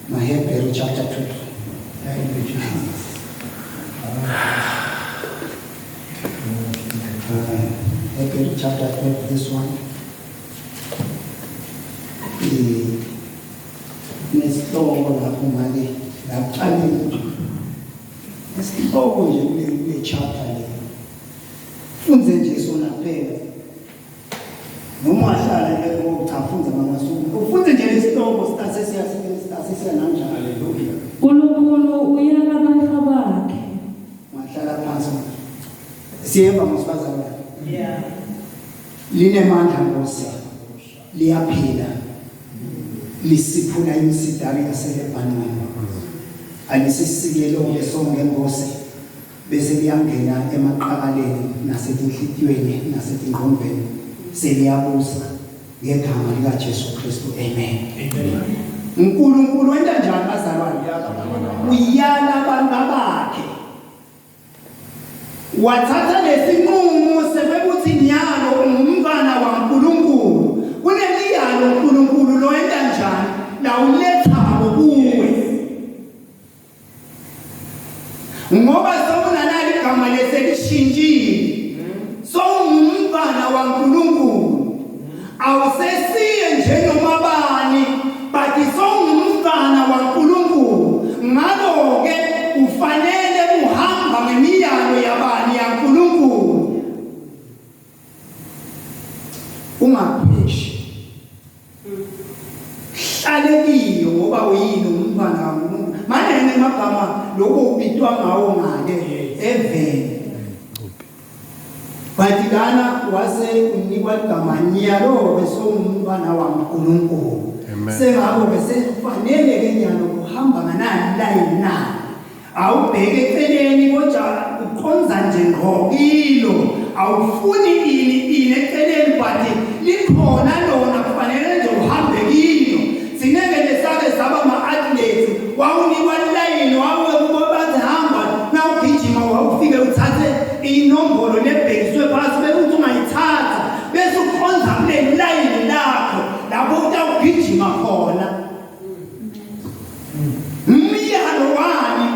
MaHebheru chapter 12. Thank you, Jesus. Hebrew chapter 12, this one. Nesihloko lapho make laqalile. Isihloko nje kule kule chapter le. Fundze nje sona kuphela. Noma wahlala nje oh cha fundza mama suku. Ufunde nje lesihloko sitase siya sitase siya namnjani. Hallelujah. Nkulunkulu uyala abantfu bakhe. Ungahlala phansi. Siyeva mosifazane. Yeah. Linemandla Nkosi. Liyaphila. Lisiphula imisidari yaseLebanon. Alisisikele sonke Nkosi. Bese liyangena emaqakaleni nasetinhlitiyweni nasetingqondweni seliyabusa ngegama likaJesu Kristu. Amen. Amen. uNkulunkulu wenta njani bazalwane? Uyala abantu bakhe. Wathatha lesinqumo sekuthi nyalo ungumntwana waNkulunkulu. Kunemiyalo uNkulunkulu loyenta njani lawulethako kuwe. Ngoba sewunanali igama leselishintshile. Sowungumntwana waNkulunkulu. Awusesiye nje noma bani but sowungumntwana waNkulunkulu. Ngakho-ke ufanele uhamba ngemiyalo yabani yaNkulunkulu. Ungapheshi. Hlale kiyo ngoba uyini umntwana kaNkulunkulu. Manene emagama lokho ubitwa ngawo ngale eveni. But lana wase unikwa igama nyalo ke songumntwana waNkulunkulu. Sengakho ke sekufanele ke nyalo kuhamba nganani line na. Awubheke eceleni kodwa ukhonza nje ngqo kilo. Awufuni ini ini eceleni but likhona lona kufanele nje uhambe kilo. Sineke lesake saba ama-athletes wawunikwa lilayini wawe kubo bathi hamba nawugijima wawufike uthathe inombolo lebhekiswe phasi bese uthi ungayithatha bese ukhonza kuleli layini lakho lapho utawugijima khona. Myalo wani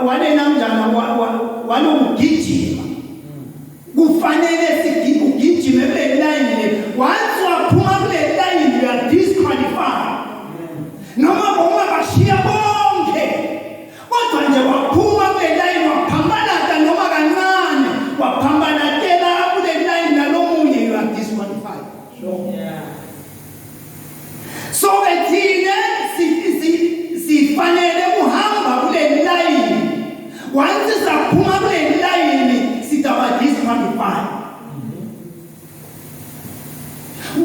walenamnjana walokugijima kufanele ugijime kule layini le once waphuma kule layini you are disqualified noma bowungabashiya bonke kodwa nje waphuma kule layini waphambanata noma kancane waphambanatela kule layini nalomunye you are disqualified Yeah. So ke thina sifanele kuhamba kule layini. Once saphuma kule layini sitaba disqualified.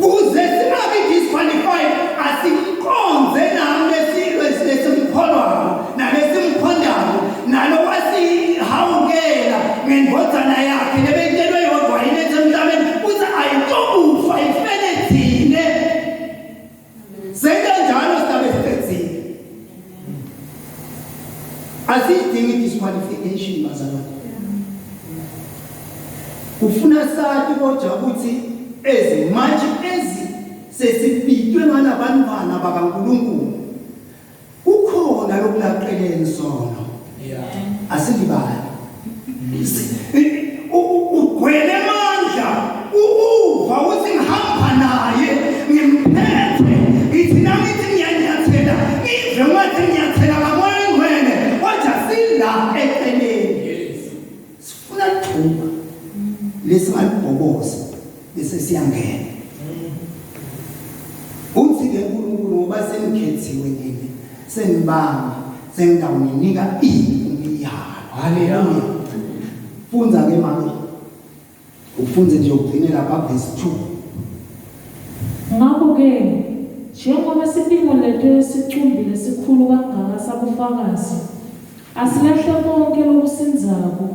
Kuze singabi disqualified asimkhonze nami lesilwe lesimkholwayo nalesimkhondayo nalo wasihawukela ngendvodzana yakhe lebeyitelwe yodwa ilethe emhlabeni uthi ayitokufa ifele thine senta njalo sidabe sicedzile asiyidingi disqualification bazalwane kufuna sati kodwa ukuthi as much as sesibitwe ngalabantwana bakaNkulunkulu Kukhona lokulaqeleni sono. Yeah. Asilibali. Ugwele amandla uva uthi ngihamba naye ngimphethe ngithi nami ngithi ngiyanyathela ngive ungathi nginyathela ngamoya oyingcwele kodwa sila eceleni. Yes. Sifuna thuba lesingalibhoboza bese siyangena. Uthi ke uNkulunkulu ngoba senikhethiwe nini senibami sengitawuninika imiyalo. Haleluya. Fundza ke mama. Ufunze nje ugcine lapha verse 2. Ngakho-ke njengoba sibingelete sicumbi lesikhulu kangaka sabufakazi, asilahle konke lokusindzako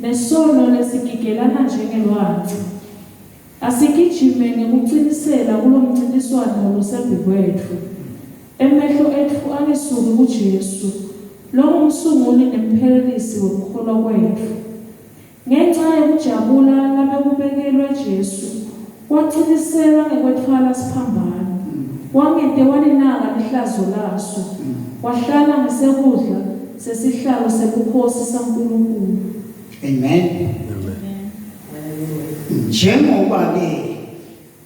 nesono lesigigelana njengelwandle. Asigijime ngekucinisela kulomncintiswano losembi kwetfu. Emehlo etfu angesuki kuJesu, longumsunguli nemphelelisi wekukholwa kwetfu. Ngenca yekujabula labekubekelwe Jesu, wacinisela ngekwetfwala siphambano. Wangete walinaka lihlazo laso, wahlala ngesekudla sesihlalo sebukhosi saNkulunkulu. Amen. Njengoba ke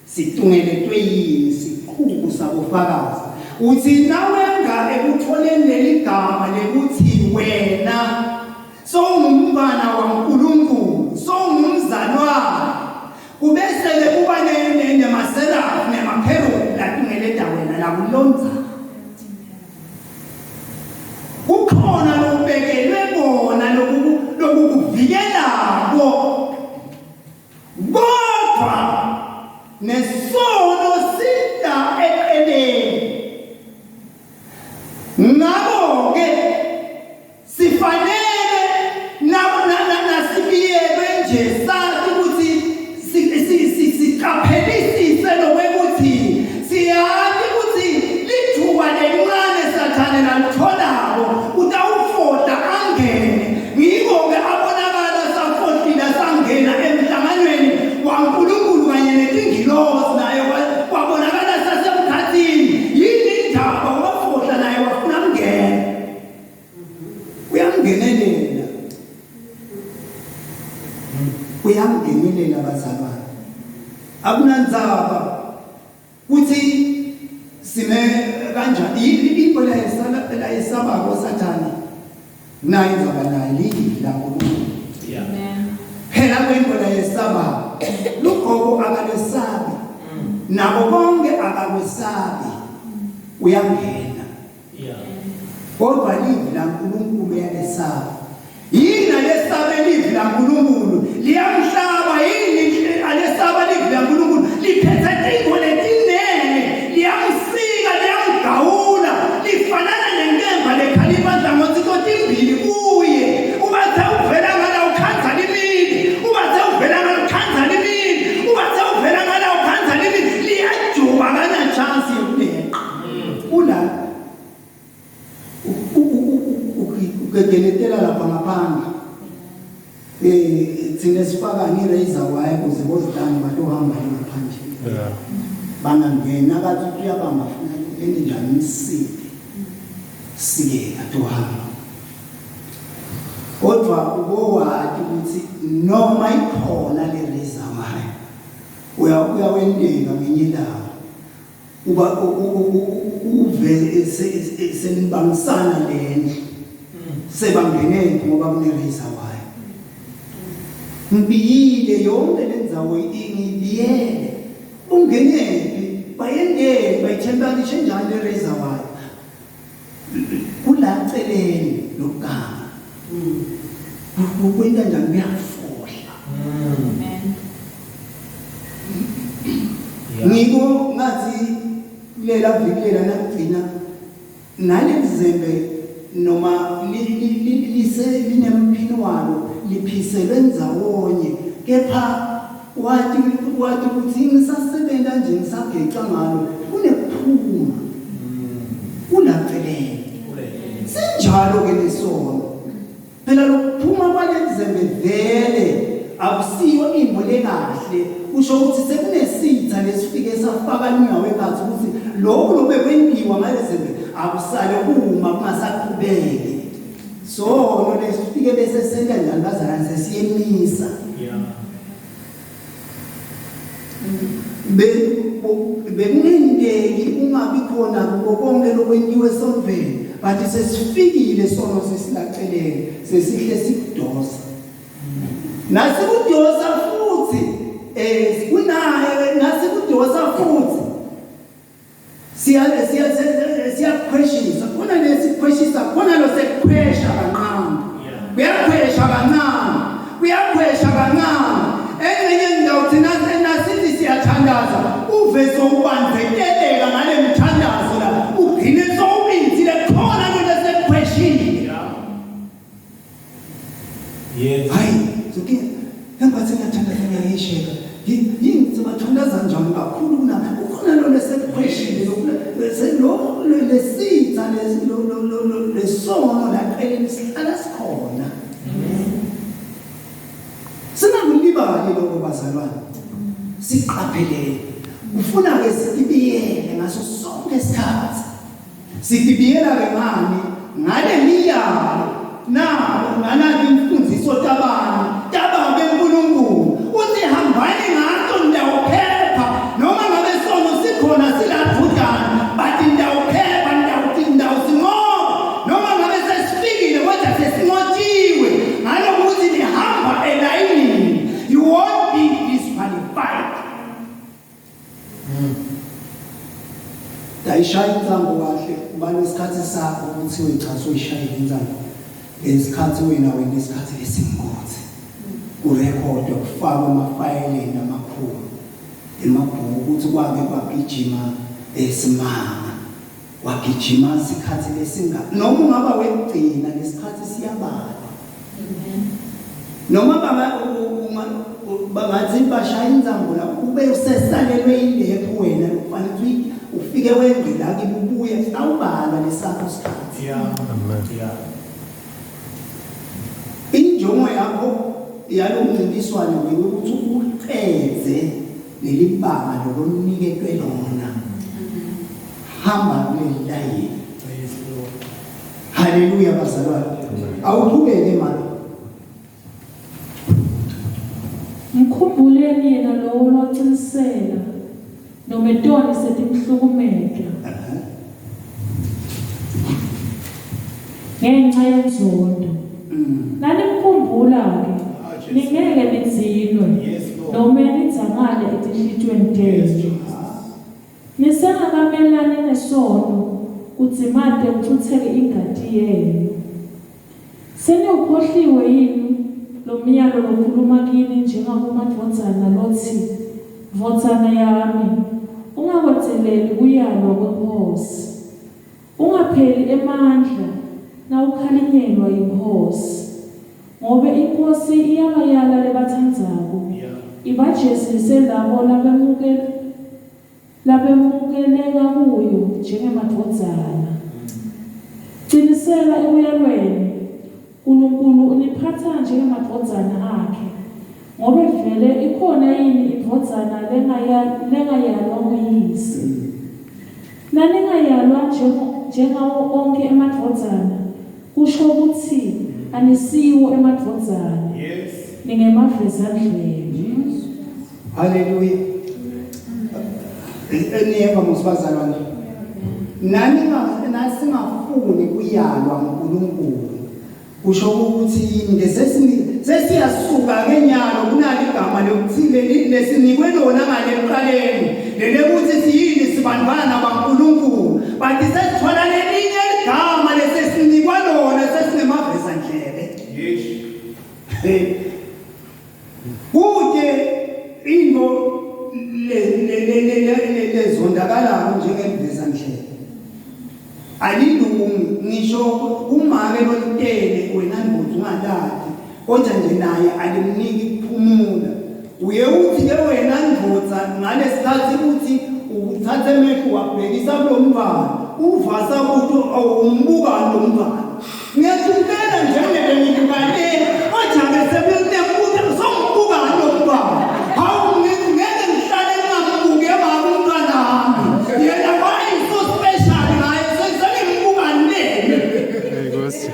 situngeletwe yini siqhubu sabofakazi uthi nawenga ekutholeni leli gama lekuthi wena sowungumntwana waNkulunkulu sowungumzalwane kubese-ke kuba nemaserafu nemakherubi latungeleta wena lakulonza kukhona lokubekelwe kona lokukuvikelako kodwa nesono sida eceleni ngakho-ke Sifanele nasibiyelwe nje sazi ukuthi siqaphelisise lokwekuthi siyazi ukuthi lithuba lelincane sathane lalitholako utawufoda angene ngiko-ke abonakala safohlile sangena emhlanganweni waNkulunkulu kanye netingilosi naye kwabonakala sasemkhathini yini indaba wafohla naye wafuna kungena Uyangenelela. Uyangenelela bazalwane. Akunandzaba kuthi sime kanjani yini into la esala la esabako sathane naye indzaba naye livi laNkulunkulu. Yeah. Phela kwento la yesabako lugogo akalesabi. Nabo bonke akakwesabi. Uyangena. Kodwa livi laNkulunkulu uyalesaba. Yini alesaba livi laNkulunkulu? Liyamhlaba yini alesaba livi laNkulunkulu? Liphethe tingo letinene, liyamsika, liyamgawula, lifanana nenkemba lekhalipha nhlangothi totimbili kuye. Ubathe uvela ngala ukhandza limini, ubathe uvela ngala ukhandza limini, ubathe uvela ngala ukhandza limini, liyajuba kana chance yokuleqa. Kula ugegeletela lapha ngaphandle eh thina sifaka ngi-razor wire kuze bozidani batohamba ngaphandle Yeah. bangangena bathi uyabamba funa leni njani umsike sikeka tohamba kodwa ubowati ukuthi noma ikhona le razor wire uyawenteka ngenye ilanga uba uve senibangisana lendlu sebangenephi ngoba kune-razor wire ngibiyile yonke le ndzawo ngibiyele ungenephi bayendeni bayithembanishe njani le razor wire kulaceleni lokuganga kwenta njani kuyafohla ngiko ngathi lela viki lela nakugcina naleli zembe noma lise linemphini walo liphiselwe ndzawonye kepha wathi wathi ukuthi ngisasebenza nje ngisageca ngalo kunekuphuma kulaceleni sinjalo ke lesono Phela lokuphuma kwaleli zembe vele akusiyo into lekahle kusho ukuthi sekunesitha lesifike safaka inyawo ekhathi ukuthi lokhu lobekwentiwa ngale zembe akusale uma kungasaqhubeki sono lesifike bese senta njani bazalwane sesiyemisa Yeah. Bekungenteki ungabi khona kuko konke lokwentiwe esontweni but sesifikile sono sesilacelene sesihle sikudosa nasikudosa futhi eh kunaye nasikudosa futhi Siya siya siyakhweshisa khona lesikhweshisa khona lo sekukhwesha kancane kuyakhwesha kancane kuyakhwesha kancane engxenye ndawo thina nasithi siyathandaza uve sowubandekeleka ngale mthandazo la ugcine sowubinzile khona lo lesekukhweshile Yes. Hayi, zoke engathi ngiyathandaza ngiyayisheka. Yini sebathandaza njani kakhulu kuna ukhona lo lesekukhweshile lo lesitha lesono laqeleni sihlala sikhona. Singakulibali lokho bazalwane. Siqaphelele. Ufuna ke sibiyele. ngaso sonke isikhathi. Sitibiyela-ke ngani? Ngale miyalo nabo nganaki imfundiso tabani tababe uNkulunkulu uthi hambani ngato nitawuphepha noma ngabe sono sikhona siladudana but nitawuphepha nitawusinqoba noma ngabe sesifikile kodwa sesinqotshiwe ngalokuthi nihamba elayinini you won't be disqualified. Dayishaya insangu kahle ubale isikhathi sakho ukuthi uyichaze uyishayele insangu ngesikhathi wena wena isikhathi esingothi kurekhodwe kufakwe emafayeleni amakhulu emabhuku ukuthi kwake kwagijima esimanga wagijima isikhathi lesinga noma ungaba wekugcina lesikhathi siyabalwa noma bangathi bashaya inzambo la ube usesalelwe ilephu wena kufanele ukuthi ufike wengqila kibo ubuye awubalwa lesakho isikhathi yeah yeah injongo yakho yalomncintiswano ukuthi uqedze leli banga lokuniketwe lona hamba kuleli layini. Haleluya bazalwane. Awuqhubeke manje. Mkhumbuleni yena lowo lowacinisela noma toni setimhlukumeta ngenxa yenzondo. Nanimkhumbula-ke ningeke nidzinwe noma nidzangale etinhlitiyweni tenu. Nisengakamelani nesono kudzimate kucutseke ingati yenu. Seniwukhohliwe yini lo myalo lokhuluma kini njengakumadvodzana lotsi, Dvodzana yami, ungakwedzeleli kuyalwa kweNkhosi. Ungapheli emandla nawukhalinyelwa yiNkhosi, ngobe iNkhosi iyabayala lebatsandzako, ibajezise labo labemukeleka kuyo njengemadvodzana. Cinisela ekuyalweni, Nkulunkulu uniphatsa njengemadvodzana akhe, ngobe vele ikhona yini indvodzana lengayalwa nguyise? Naningayalwa njengawo onkhe emadvodzana, kusho kutsi anisiwo emadvodzana, ningemavezandlebe. Haleluya. Eniyeva mosibazalwane. Nani nasingafuni kuyalwa nguNkulunkulu. Kusho ukuthi yini ke sesiyasuka ke nyalo kunali igama lokuthi leli lesinikwe lona ngale ekuqaleni lelekuthi siyini sibantwana baNkulunkulu but sesithola lelinye igama lesesinikwa lona sesinemaveza ndlebe. Yes. Kude into lezondakalako njengeliveza ndlebe alilungi ngisho kumake lolitele wena ndvodza ungalati kodwa nje naye alimniki kuphumula uye uthi ke wena ndvodza ngalesikhathi uthi uthathe emehlo wabhekisa kulo mntwana uvasa ukuthi awumbukani lo mntwana Ngiyacela nje ngeke ngikubale kodwa ke sekunembuzo songibukani lo mntwana. Hawu ngeke ngihlale ngingambuke baba umntwana wami. Yena why so special ngaye sengimbuka nini? Nkosi.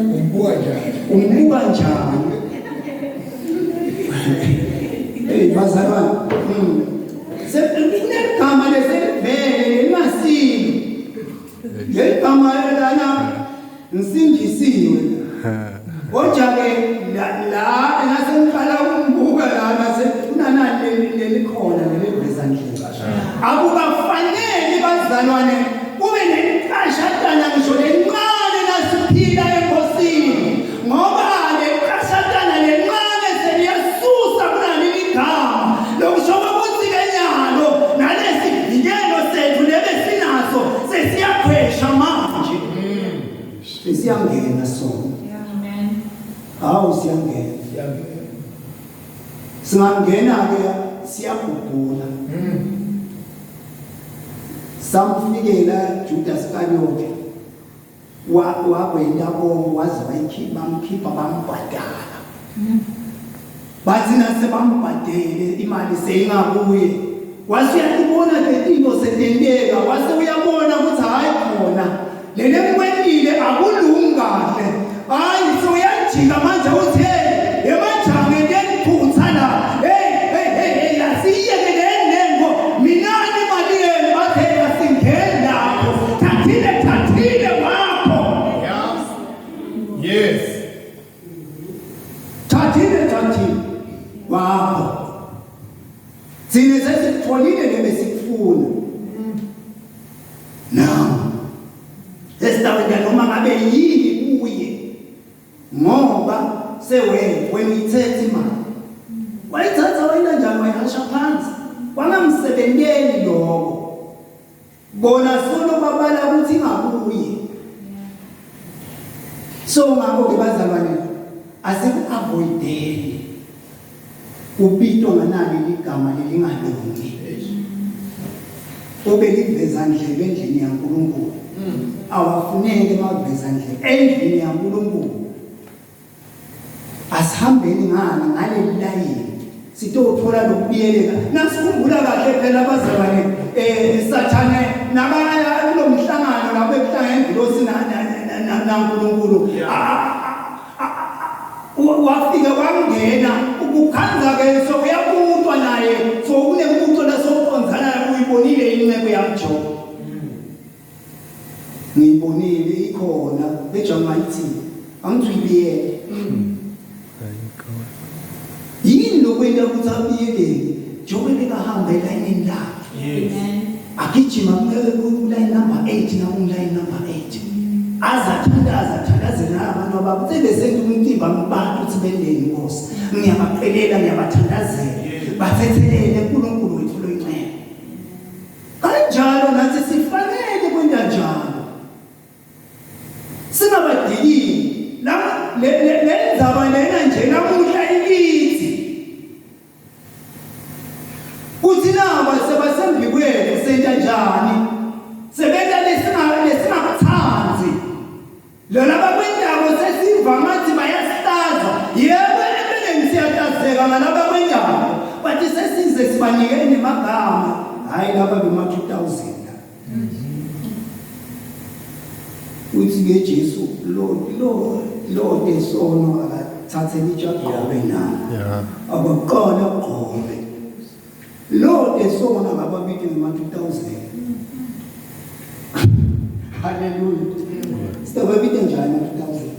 Umbuka njani? Umbuka njani? Hey bazalwane. Sekunegama leselivele lelingasilo. Leli gama lana ngisindisiwe. Kodwa ke la la ngasengiqala ukumbuka la ngase kunanani lelikhona leliveza ndlela. Akukafanele bazalwane kube neliqashatana ngisho lencane nasiphila enkosini ngoba leliqashatana lencane seliyasusa kunaleli gama lokusho ukuthi ke nyalo nalesivikelo sethu lebesinaso sesiyakhwesha manje sesiyangena sona. Amen. Hawu siyangena. Singangena ke siyagugula. Samfikela Judas Iscariot wa wakwenda konke waze wayikhipha bamkhipha bambhadala. Bathi nasebambhadele imali seyingakuye wase uyatibona letinto setenteka wase uyabona ukuthi hhayi khona lele ngikwentile akulungi kahle hhayi sewuyajika manje uthi hey emajange ngeniphutha la hey hey hey hey asiyeke lenengo minani imali yenu bathi hey asingeni lapho thathile thathile wakho Yes. Thathile thathile wakho. Thina sesitholile lebesikufuna. Now esitawenda noma ngabe yini kuye ngoba sewe wena uyithethe imali. Wayithatha wayina njani wayihasha phansi. Kwangamsebenteli lokho. Bona solo babala ukuthi ingabuye. So ngakho ke bazalwane asiku-avoideni ubitwa nganali ligama lelingalungi ube livezandlebe endlini yaNkulunkulu awafuneki amavezandlebe endlini yaNkulunkulu Asihambeni ngani ngaleli layini sitothola lokubiyeleka. Nasikhumbula kahle phela abazalwane eh sathane nabaya kulomhlangano lapho ekuhlangene ingilosi naNkulunkulu wafika wangena ukukhanza ke so uyabutwa naye so kunembuto lasoqonzana uyibonile inceku yaJob Ngiyibonile ikhona bejangayithi angizuyibiyela. Yini lokwenta ukuthi abiyeleke njengoba bekahamba elayinini lakhe. Yes. Agijima kulayini number 8 na kulayini number 8. Aze athandaze athandaze nabantu ababo sebesenza umcimbi abantu ukuthi bendeni inkosi. Ngiyabaqelela ngiyabathandazela. Bathethelele uNkulunkulu wethu loyincele. Kanjalo nathi sifanele kwenta njalo. Singabadikili. La le le ndzaba lena nje namuhla ikithi. Kuthi naba sebasembikwethu senta njani? Sebenta lesinga lesingakuthandi. Lona bakwendako sesiva ngathi bayasihlaza. Yebo empeleni siyahlazeka ngalaba kwendako. Bathi sesize sibanike nemagama. Hayi laba bema 2000 la. Uthi ke Jesu lo lo lo tesono akathathe litshe agqobe nami. Yeah. Akwaqala agqobe. Lo esona ngababili ngama 2000. Haleluya. Sitawabita njani 2000?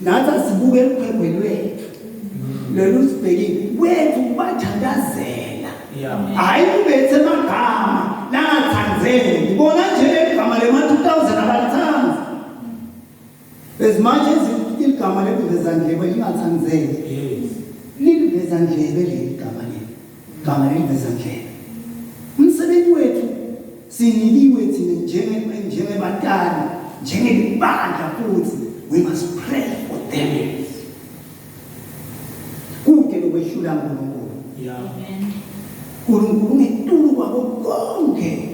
Nathi asibuke elukhwegwe lwethu. Lolu sibhekile wethu bathandazela. Hayi kubethe amagama langathandzeki. Ngibona nje igama lema 2000 abalithandi. As much as igama lelivezandlebe lingathandzeki. Yes. Lilivezandlebe leli gama leli. Gama lelivezandlebe. Umsebenzi wethu sinikiwe thina njenge njengebatali, njengelibandla futhi we must pray for them. Yes. Kude lokwehlula uNkulunkulu. Yeah. uNkulunkulu ungetulu kwabo konke.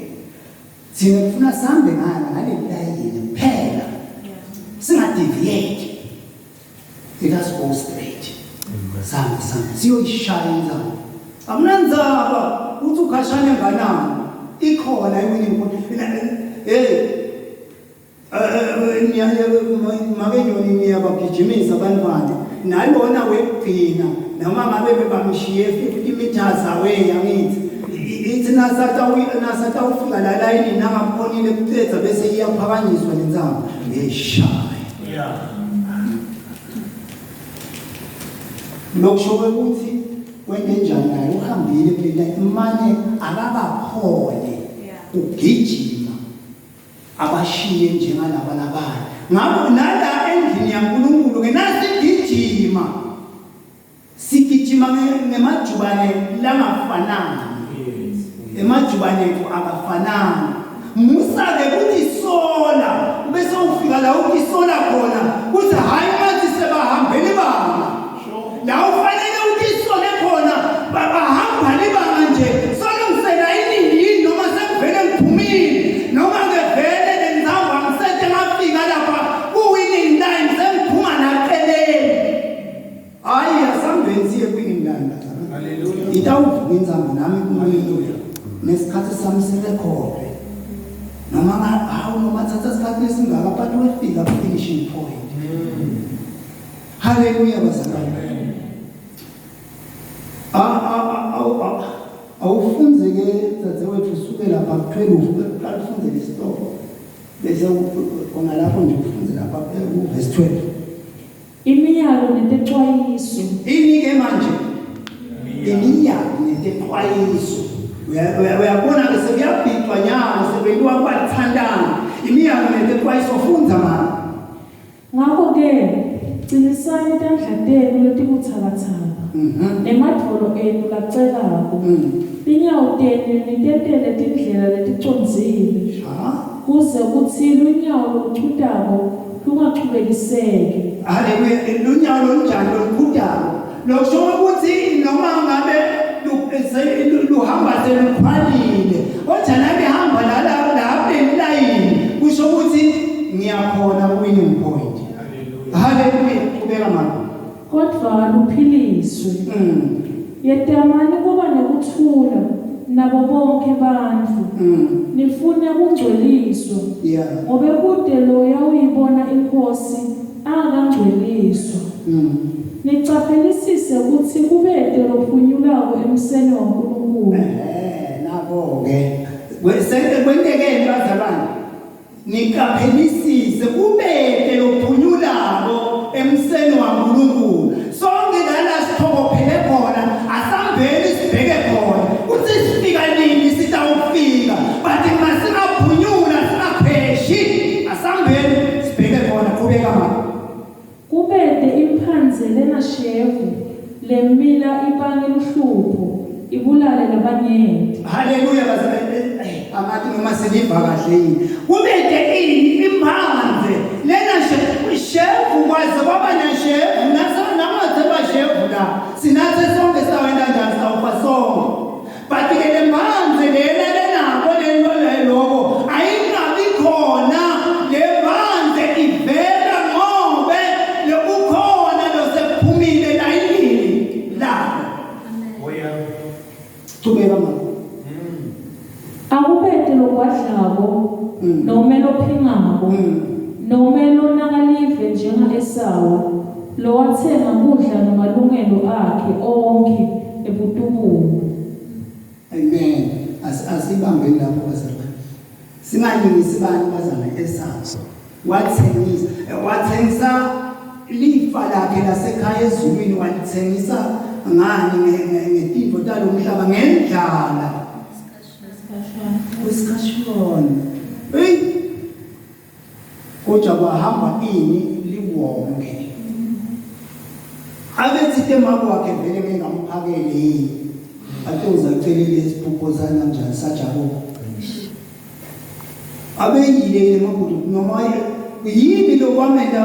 Thina kufuna sihambe ngani ngaleli layini kuphela. Singadeviate. Let us go straight. Sambe sambe siyoyishaya inzaba. Akunandzaba uthi ukhashane nganani. Ikhona iwinning point. Hey make nyoni niyabagijimisa abantwana nalona wekugcina noma ngabe bebamshiye 50 meters away angithi ithi nasatawufika la layini nangakhonile kucedza bese iyaphakanyiswa le ntsamo ngeshaya Yeah. lokusho ukuthi wente njani naye uhambile kule line mane akakakhone ugijima abashiye njengalaba labanye ngakho nala endlini yaNkulunkulu ke nasigijima sigijima ngemajubane langafanani emajubane ethu akafanani musa ke kutisola bese ufika la utisola khona kuthi hayi manje sebahambele ibanga la ufanele utisole khona bahamba libanga nje solungisela iningi yini noma sekuvele ngiphumile noma ngevele le ndzawo angisete ngafika lapha ku-winning line sengiphuma naceleni hhayi asambeni siye kwi-winning line. Nesikhathi sami sirekhodwe. Noma hawu noma thatha isikhathi esingaka but wefika ku finishing point. Hallelujah bazalwane. Awufunze ke dzadzewethu usuke lapha ku-12 uqala ufunze lesihloko bese khona lapho nje ufunze lapha kuvesi 12. Imiyalo netexwayiso. Ini ke manje? Imiyalo netexwayiso. Uyabona ke sekuyabhicwa nyalo sekwenziwa kwathandana. Imiyalo netexwayiso fundza mama. Ngakho-ke cinisani tandla tenu letibutsakatsaka, nemadvolo enu lacekako, tinyawo tenu nitentele tindlela leticondzile, kuze kutsi lunyawo loluchutako lungachubekiseki. Haleluya! Lunyawo lolunjani loluchutako? Lokusho ukuthi noma ngabe luhamba selukhwalile, kodwa nalihamba lala lapha elayini, kusho ukuthi ngiyakhona ku-winning point. Haleluya! Qhubeka mama. Kodvwa luphiliswe. Yetamani kuba nekuthula nabo bonkhe bantfu, nifune kungcweliswa, ngobe kute loyawuyibona iNkhosi angakangcweliswa. Nicaphelisise kutsi kubete lophunyulako emseni waNkulunkulu. Ehhe, nako-ke. Kwentekeni bazalwane? Niqaphelisise kubete lophunyulako emseni waNkulunkulu. Sonke lana siphokophele khona, asambeni sibheke khona. Kuthi sifika nini sitawufika, but masingaphunyula singapheshi, asambeni sibheke khona. Qhubeka mama. Kubete imphandze lenashevu lemila ibange luhlupho, ibulale labanyenti. Haleluya bazalwane. Eh, angathi noma seniva kahle yini. Kubete ini imphandze lena shevu kwaze kwaba neshevu namathe bashevu la. Sinathe sonke sawenda njani sawufa sonke. But ke le mphandze lena lenako lento loko ayingabi khona le mphandze ivela ngobe lokukhona losekuphumile layinini labo. Chubeka mama. Akubete logwadlako nome lophingako nome lonaka live njenga-Esawu lowatsenga kudla ngemalungelo akhe onkhe ebutubulo. Amen. As asibambeni lapho bazalwane. Singalingisi bani bazalwane Esawu. Wathengisa wathengisa lifa lakhe lasekhaya ezulwini walithengisa ngani ngetinto talomhlaba ngendlala. Kwesikhashana. Hey Kodwa kwahamba ini liwonke. Abethite make wakhe vele ngingamphakeli yini. Ate uzacelile isiphupho sanamnjani saJakobe. Abeyile yini emagudu noma yini lokwamenda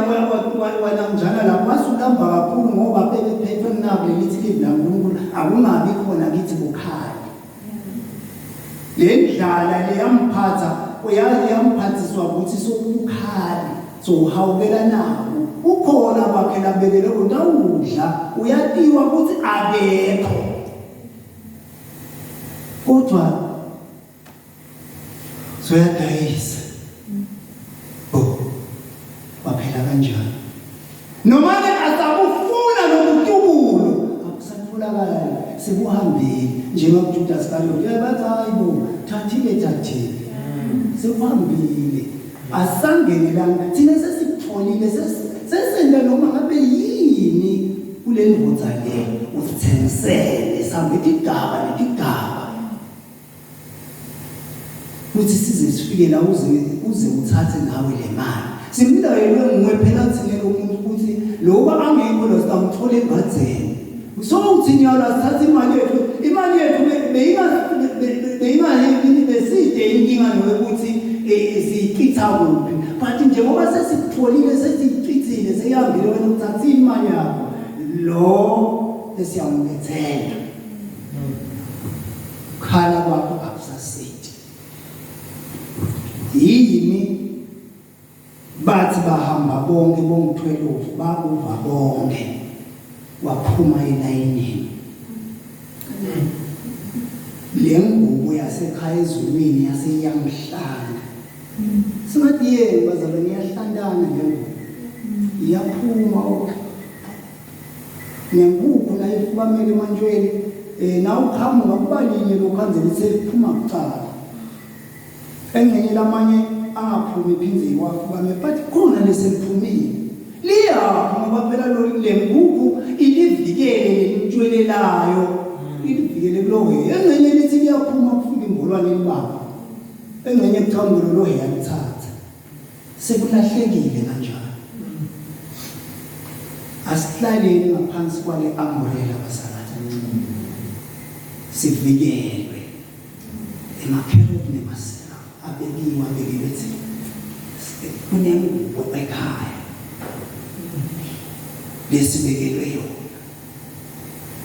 wanamnjana lapho wasulamba kakhulu ngoba bebephethwe nabo lelithi live laNkulunkulu akungabi khona kithi bukhali. Le ndlala leyamphatha uyazi yamphathiswa ukuthi sokubukhali sowuhawukela nako ukhona kwakhe labekele utawudla uyatiwa ukuthi akekho kodwa soyadayisa bo waphela kanjani Noma-ke asabufuna lobutubulo akusatholakali sekuhambile njengakuJuda Iskariyoti uyabathi hayi bo thathile thathile sekuhambile asangenelanga thina sesikutholile sesenta noma ngabe yini kule ndvodza le usithengisele sihambe tigaba netigaba Kuthi size sifike la uze uze uthathe nawe le mali. Simlayelwe nguwe phela thina lo muntu ukuthi loba angekho lo sitamthola engadzeni. So uthi nyalo asithathe imali yethu, imali yethu beyinga beyinga beside inkinga nokuthi eh, siyichitha kuphi. But njengoba sesikutholile sesiyichithile seyihambile wena uthathile imali yakho. Lo esiyambethela. Khala kwakho akusasiti. Yini bathi bahamba bonke bomthwelofu bakuva bonke waphuma elayinini. Le ngubo yasekhaya ezulwini yase iyamhlanda. Singathi yenu bazalwane iyahlantana le ngubo. Iyaphuma nenkukhu nayifukamele emantshweni um nawuqhamuka kuba linye lokhu anze liphuma kucala. Engxenye lamanye angaphumi phindze iwafukame but khona leseliphumile. Liyaphi ngoba phela lo le nkukhu ilivikele lelintshwelelayo. Ilivikele kuloheya. Engxenye lithi liyaphuma kufika imbolwane libamba. Engxenye kuqhamuke lolo heya lithatha. Sekulahlekile kanjalo. Asihlaleni ngaphansi kwale umbrella bazalwane. Sivikelwe. Emakherubhi nemaserafu abekiwe abekelwe thina. Kunengubo ekhaya lesibekelwe yona.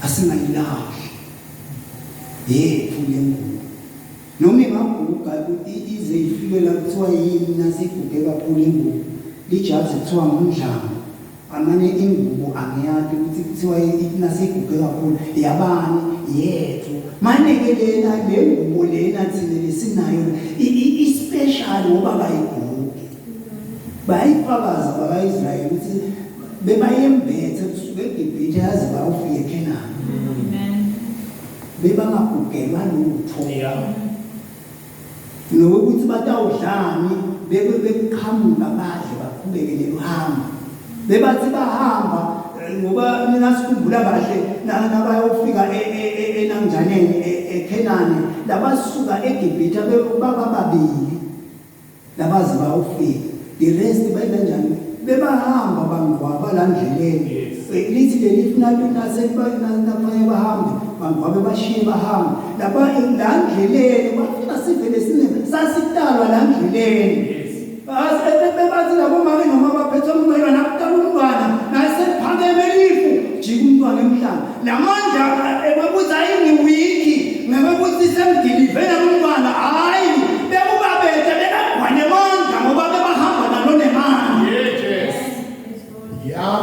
Asingayilahli. Yethu le ngubo. Noma ingaguga ize ifike la kuthiwa yini nasiguge kakhulu ingubo. Lijazi kuthiwa ngumdlango. Amane ingubo angiyati ukuthi kuthiwa nasiguge kakhulu yabani yethu. Mane-ke lena le ngubo lena thina lesinayo i-special ngoba kayigugi. Bayayifakaza baka-Israyeli ukuthi bebayembethe kusuka eGibhithe yaze bayofika eKhenani. Bebangagugelwa lutho. Nokuthi batawudlani bebe bekuqhamuka badle baqhubeke neluhambo. Bebathi bahamba ngoba mina sikhumbula kahle nabayofika enanjaneni eKhenani labasuka eGibhithe baba babili labaze bayofika the rest benza njani bebahamba bangcwaba la ndleleni lithi leli funa nasenaphaya bahambe bangcwabe bashiye bahambe laba la ndleleni bafika sivele sine sasitalwa la ndleleni bebathi labomake noma baphethe umntwana nakutala umntwana nasephakeme lifu jika umntwana emhlanga lamandla ebakuthi ayingiwiki ngekuthi semdilivela umntwana hayi bekubabethe bekagwane mandla ngoba bebahamba nalo nemandla. Yes. Yeah.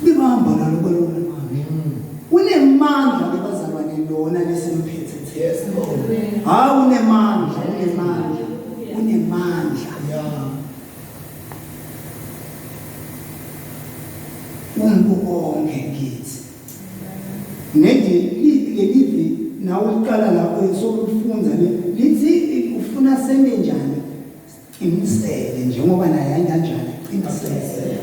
Bebahamba nalo balona unemandla ke bazalwane lona lesimphethe. Yes Lord. Hayi unemandla, unemandla, unemandla. Yeah. Umbukonke kithi. Nedi lelivi nawe uliqala lapho sokulifunza lithi ufuna sente njani? Qinisele njengoba naye kanjani qinisele.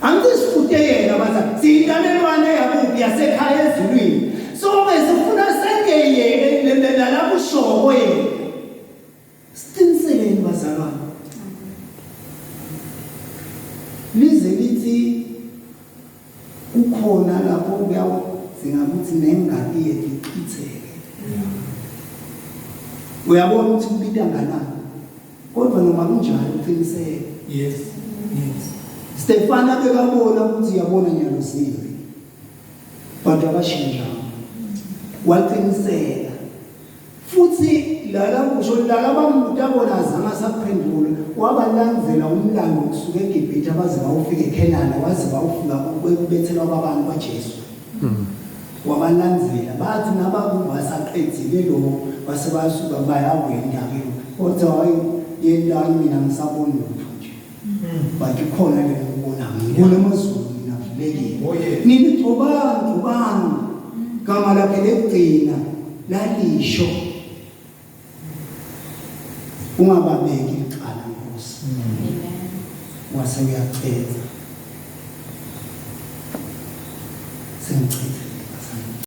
Angithi sifute yena baza siyintalelwane yakuphi yasekhaya ezulwini. Sonke sifuna sente yena lalakushoko yena. Siqiniseleni bazalwane. Lize lithi kukhona lapho kuyawudzinga ukuthi nengati yethu ichitheke. Uyabona ukuthi kubita nganani. Kodwa noma kunjalo uqiniseke. Yes. Yes. Stefana bekabona ukuthi uyabona nyalo zimbi. Bantu abashintsha. Waqiniseka. Futhi lala kusho lala bambuta bona azange asaphendula wabalandzela umlando kusuka eGibhithe baze bawufika eKhenana waze bawufika ekubethelwa kwabantu kwaJesu. Wabalandzela bathi nabakubasaqedzile lo base basuka bayawenda ke kodwa hayi yentani mina ngisaboni lutho nje. But ikhona le ngibona ngibona amazulu mina avulekile. Oh, yes. Nini gcobani gcobani gama lakhe lekugcina lalisho ungababeki icala Nkosi. Wase uyacela. Sengichithe.